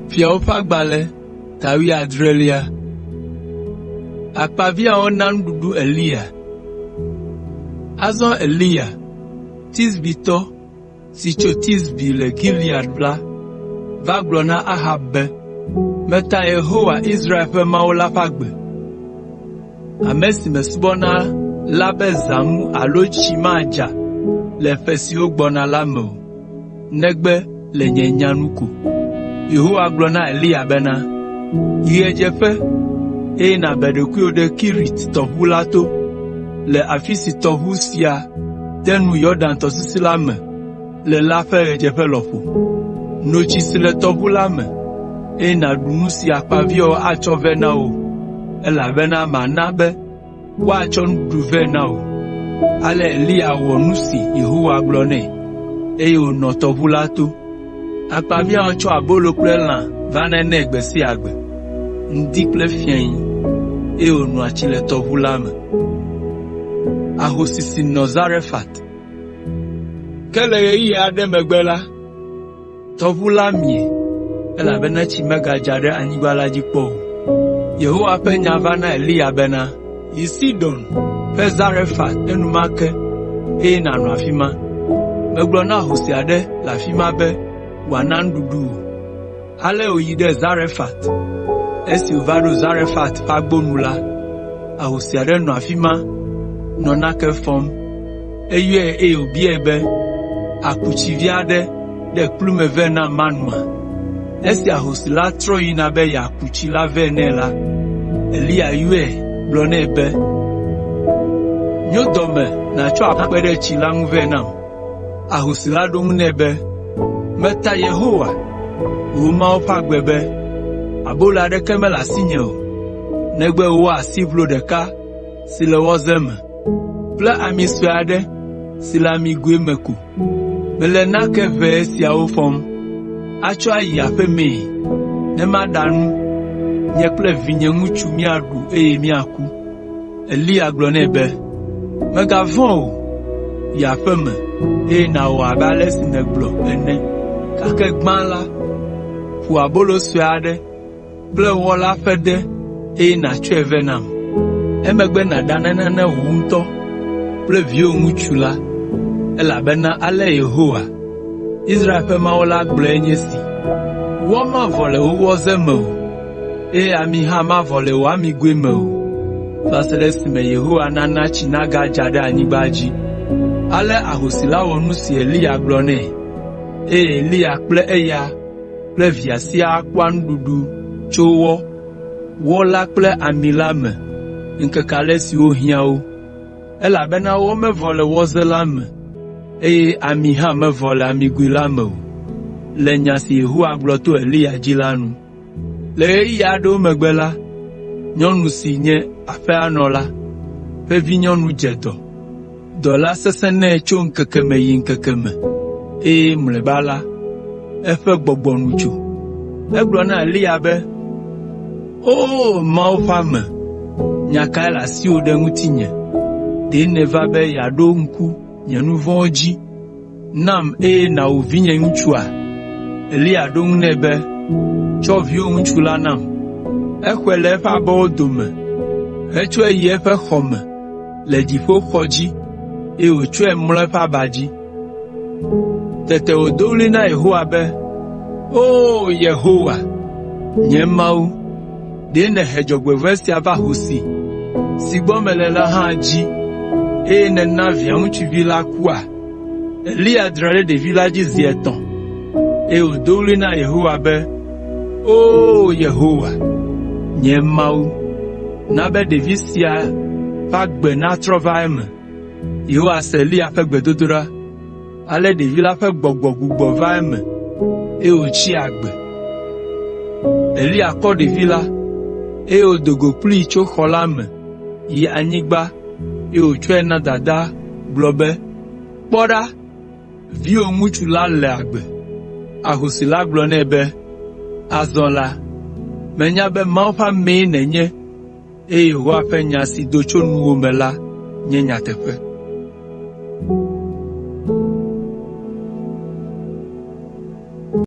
Fiawo ƒe agbalẽ ta wuiadrelia. Akpaviãwo na nuɖuɖu Eliya. Azɔ Eliya, Tisbitɔ si tso Tisbi le Gilead la va gblɔ na Ahab be, “Meta Yehowa, Israel ƒe Mawu la ƒe agbe, ame si mesubɔna la be zãmu alo tsi madza le ƒe siwo gbɔna la me o, negbe le nye nya nu ko.” Yehowa gblɔ na Eliya bena, “Yi ɣedzeƒe, eye nàbe ɖokuiwò ɖe Kerit tɔʋu la to, le afi si tɔʋu sia de nu Yɔdan tɔsisi la me le la ƒe ɣedzeƒe lɔƒo. No tsi si le tɔʋu la me, eye nàɖu nu si akpaviãwo atsɔ vɛ na wò, elabena mana be woatsɔ nuɖuɖu vɛ na wò.” Ale Eliya wɔ nu si Yehowa gblɔ nɛ, eye wònɔ tɔʋu la to. Akpaviãwo tsɔ abolo kple lã vanɛ nɛ gbe sia gbe, ŋdi kple fiẽ, eye wònoa tsi le tɔʋu la me. Ahosi si nɔ Zarefat. Ke le ɣeyiɣi aɖe megbe la, tɔʋu la mie, elabena tsi megadza ɖe anyigba la dzi kpɔ o. Yehowa ƒe nya va na Eliya bena, “Yi Sidon ƒe Zarefat enumake eye nànɔ afi ma. Megblɔ na ahosi aɖe le afi ma be wòana nuɖuɖu wò.” Ale wòyi ɖe Zarefat. Esi wòva ɖo Zarefat ƒe agbo nu la, ahosi aɖe nɔ afi ma nɔ nake fɔm. Eyɔe eye wòbiae be, “Àku tsi vi aɖe ɖe kplu me vɛ nam manoa?” Esi ahosi la trɔ yina be yeaku tsi la vɛ nɛ la, Eliya yɔe gblɔ nɛ be, “Nyo dɔ me nàtsɔ akpe ɖe tsi la ŋu vɛ nam.” Ahosi la ɖo eŋu nɛ be, “Meta Yehowa, wò Mawu ƒe agbe be, abolo aɖeke mele asinye o, negbe wɔ asiʋlo ɖeka si le wɔze me kple ami sue aɖe si le amigoe me ko. Mele nake ʋɛ siawo fɔm atsɔ ayi aƒe mee ne maɖa nu, nye kple vinye ŋutsu míaɖu eye míaku.” Eliya gblɔ nɛ be, “Mègavɔ̃ o, yi aƒe me, eye nàwɔ abe ale si nègblɔ ene, gake gbã la, ƒo abolo sue aɖe kple wɔ la ƒe ɖe eye nàtsɔe vɛ nam. Emegbe nàɖa nane na wò ŋutɔ kple viwò ŋutsu la, elabena ale Yehowa, Israel ƒe Mawu la gblɔe nye esi, ‘Wɔ mavɔ le wò wɔze me o, eye ami hã mavɔ le wò amigoe me o, va se ɖe esime Yehowa nana tsi nagadza ɖe anyigba dzi.’ ” Ale ahosi la wɔ nu si Eliya gblɔ nɛ, eye Eliya kple eya kple via siaa kpɔa nuɖuɖu tso wɔ, wɔ la kple ami la me ŋkeke ale si wòhiã wo, elabena wɔ mevɔ le wɔze la me, eye ami hã mevɔ le amigoe la me o, le nya si Yehowa gblɔ to Eliya dzi la nu. Le ɣeyiɣi aɖewo megbe la, nyɔnu si nye aƒea nɔla ƒe vinyɔnu dze dɔ. Dɔ la sesẽ nɛ tso ŋkeke me yi ŋkeke me, eye mlɔeba la, eƒe gbɔgbɔ nu tso. Egblɔ na Eliya be, “Oo Mawu ƒe ame, nya kae le asiwò ɖe ŋutinye? Ɖe nèva be yeaɖo ŋku nye nu vɔ̃wo dzi nam eye nàwu vinye ŋutsua?” Eliya ɖo eŋu nɛ be, “Tsɔ viwò ŋutsu la nam.” Exɔe le eƒe abɔwo dome hetsɔe yi eƒe xɔ me le dziƒoxɔ dzi eye wòtsɔe mlɔ eƒe aba dzi. Tete wòdo ɣli na Yehowa be, “Oo Yehowa, nye Mawu, ɖe nèhe dzɔgbevɔ̃e sia va ahosi si gbɔ mele la hã dzi eye nèna via ŋutsuvi la kua?” Eliya dra ɖe ɖevi la dzi zi etɔ̃, eye wòdo ɣli na Yehowa be, “Oo Yehowa, nye Mawu, na be ɖevi sia ƒe agbe natrɔ va eme!” Yehowa se Eliya ƒe gbedodoɖa, ale ɖevi la ƒe gbɔgbɔ gbugbɔ va eme, eye wòtsi agbe. Eliya kɔ ɖevi la, eye wòdo go kplii tso xɔ la me yi anyigba eye wòtsɔe na dadaa gblɔ be, “Kpɔ ɖa, viwò ŋutsu la le agbe.” Ahosi la gblɔ nɛ be, “Azɔ la, menya be Mawu ƒe amee nènye eye Yehowa ƒe nya si do tso nuwò me la nye nyateƒe.”